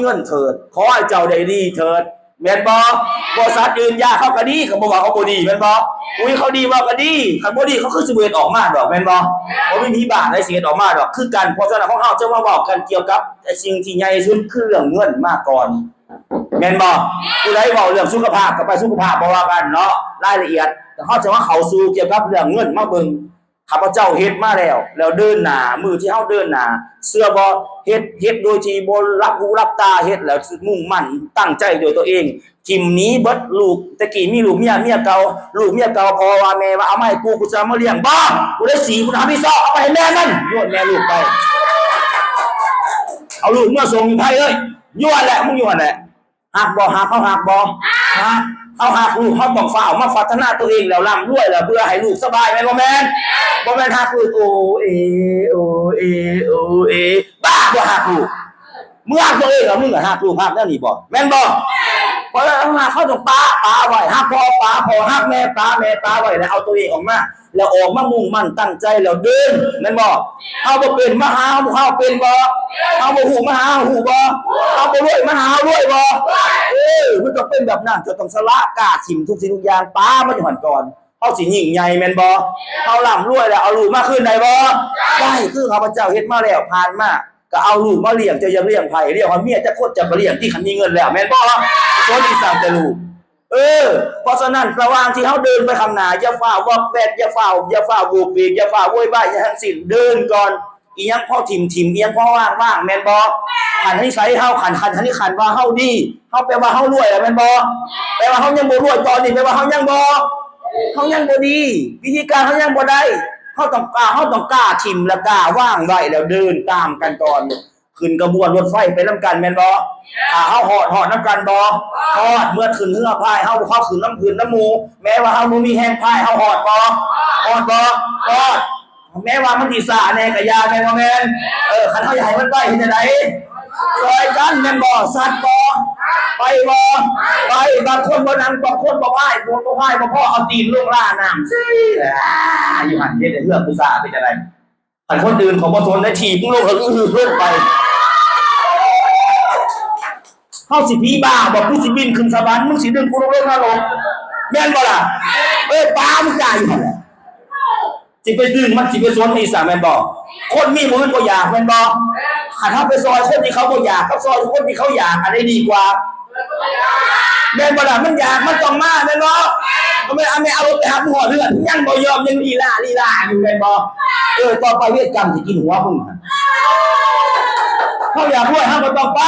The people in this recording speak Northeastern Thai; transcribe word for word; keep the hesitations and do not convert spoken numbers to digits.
เงินเถิด ขอให้เจ้าได้ดีเถิด แม่นบ่ บริษัทอื่นยาเขาก็ดี เขาบ่ว่าเขาบ่ดี แม่นบ่ อุ้ย เขาดีว่าก็ดี คันบ่ดีเขาคือสิบ่เฮ็ดออกมาดอก แม่นบ่ บ่มีผีบ้าใดสิเฮ็ดออกมาดอก คือกัน เพราะฉะนั้นของเฮาจะมาเว้ากันเกี่ยวกับสิ่งที่ใหญ่ที่สุดคือเรื่องเงินมาก่อน แม่นบ่ ผู้ใดเว้าเรื่องสุขภาพก็ไปสุขภาพ บ่ว่ากันเนาะ รายละเอียด แต่เฮาจะมาเข้าสู่เกี่ยวกับเรื่องเงินมาเบิ่ง ข้าพเจ้าเฮ็ดมาแล้ว แล้วเดินหน้า มื้อที่เฮาเดินหน้า เชื่อบ่ เฮ็ด เฮ็ดโดยที่บ่หลับหูหลับตา เฮ็ดแล้วมุ่งมั่นตั้งใจด้วยตัวเอง ถิ่มหนีเบิดลูก แต่กี้มีลูกเมีย เมียเก่า ลูกเมียเก่า พ่อว่าแม่ว่า เอามาให้กู กูจะมาเลี้ยง บ่ กูได้สี กูทำพิซซ่า เอาไปให้แม่มัน โยนแม่ลูกไป เอาลูกเมือส่งอยู่ไทยเลย อยู่หั่นแหละ มึงอยู่หั่นแหละ ฮักบ่ฮัก เฮาฮักบ่ฮัก เฮาฮักลูก เฮาต้องฟ้าวมาพัฒนาตัวเองแล้วร่ำรวยแล้ว เพื่อให้ลูกสบาย แม่นบ่แม่น บ่แม่นฮักลูก โอเอ โอเอ โอเอ บ้า บ่ฮักลูก มึงฮักตัวเองแล้วมึงก็ฮักลูก ฮักแนวนี้บ่ แม่นบ่ เพราะฉะนั้นเฮาฮัก เฮาต้องปะ ปะไว้ ฮักพ่อปะพ่อ ฮักแม่ปะแม่ ปะไว้ แล้วเอาตัวเองออกมา แล้วออกมามุ่งมั่นตั้งใจแล้วเดิน แม่นบ่ เฮาบ่เป็น มาหาเฮา เฮาเป็นบ่ เฮาบ่ฮู้ มาหาเฮาฮู้บ่ เฮาบ่รวย มาหาเฮารวยบ่ เออ มันต้องเป็นแบบนั้น เจ้าต้องสละ กล้าถิ่มทุกสิ่งทุกอย่าง ปะมันอยู่หั่นก่อน เฮาสิยิ่งใหญ่ แม่นบ่ เฮาร่ำรวยแล้ว เอาลูกมาคืนได้บ่ ได้ คือข้าพเจ้าเฮ็ดมาแล้ว ผ่านมา ก็เอาลูกมาเลี้ยง เจ้าอยากเลี้ยงไผ เลี้ยงฮอดเมียจักคน เจ้าก็เลี้ยงติ คันมีเงินแล้ว แม่นบ่ สนอีสังแต่ลูก เออ เพราะฉะนั้นระหว่างที่เฮาเดินไปข้างหน้า อย่าฟ้าววอกแวก อย่าฟ้าว อย่าฟ้าวโวกเวก อย่าฟ้าวโวยวายหยังทั้งสิ้น เดินก่อน อีหยังพอถิ่มถิ่ม อีหยังพอว่างว่าง แม่นบ่ คันนิสัยเฮา คัน คัน คัน คันว่าเฮาดี เฮาแปลว่าเฮารวยแล้ว แม่นบ่ แปลว่าเฮายังบ่รวยตอนนี้ แปลว่าเฮายังบ่ เฮายังบ่ดี วิธีการเฮายังบ่ได้ เฮาต้องกล้า เฮาต้องกล้าถิ่มและกล้าว่างไว้ แล้วเดินตามกันก่อน ขึ้นขบวนรถไฟไปนำกัน แม่นบ่ ถ้าเฮาฮอด ฮอดนำกันบ่ ฮอด เมื่อขึ้นเฮือพาย เฮา เฮาขึ้นนำ ขึ้นนำหมู่ แม้ว่าเฮาบ่มีแฮงพาย เฮาฮอดบ่ ฮอดบ่ ฮอด แม้ว่ามันสิช้าแน่ก็อย่า แม่นบ่แม่น เออ คันเฮาอยากให้มันไวเฮ็ดจั่งใด ซอยกัน แม่นบ่ สัตว์บ่ ไปบ่ ไป บางคนบ่นั่ง บางคนบ่พาย บ่ บ่พาย บ่พอ เอาตีนลงล่าน้ำ อยู่หั่น เฮ็ดให้เฮือผู้ซ่าเป็นจั่งใด คันคนอื่นเขาบ่สนได้ ถีบมึงลง แล้วอื้อลงไป เฮาสิผีบ้าบ่ กูสิบินขึ้นสวรรค์ มึงสิดึงกูลงนรก แม่นบ่ล่ะ เออ ปะมึงจ่ายอยู่หั่นแหละ สิไปดึงมัน สิไปสนมันอีสัง แม่นบ่ คนมีมื้ออื่นบ่อยาก แม่นบ่ คันเฮาไปซอยคนที่เขาบ่อยาก กับซอยคนที่เขาอยาก อันใดดีกว่า แม่นบ่ล่ะ มันอยาก มันต้องมา แม่นบ่ ก็แม่น เอาแม่เอารถไปหามึงฮอดเฮือน มึงยังบ่ยอม ยังลีลา ลีลาอยู่ แม่นบ่ เออ ต่อไปเวียดกรรมสิกินหัวมึง เฮาอยากรวย เฮาก็ต้องไป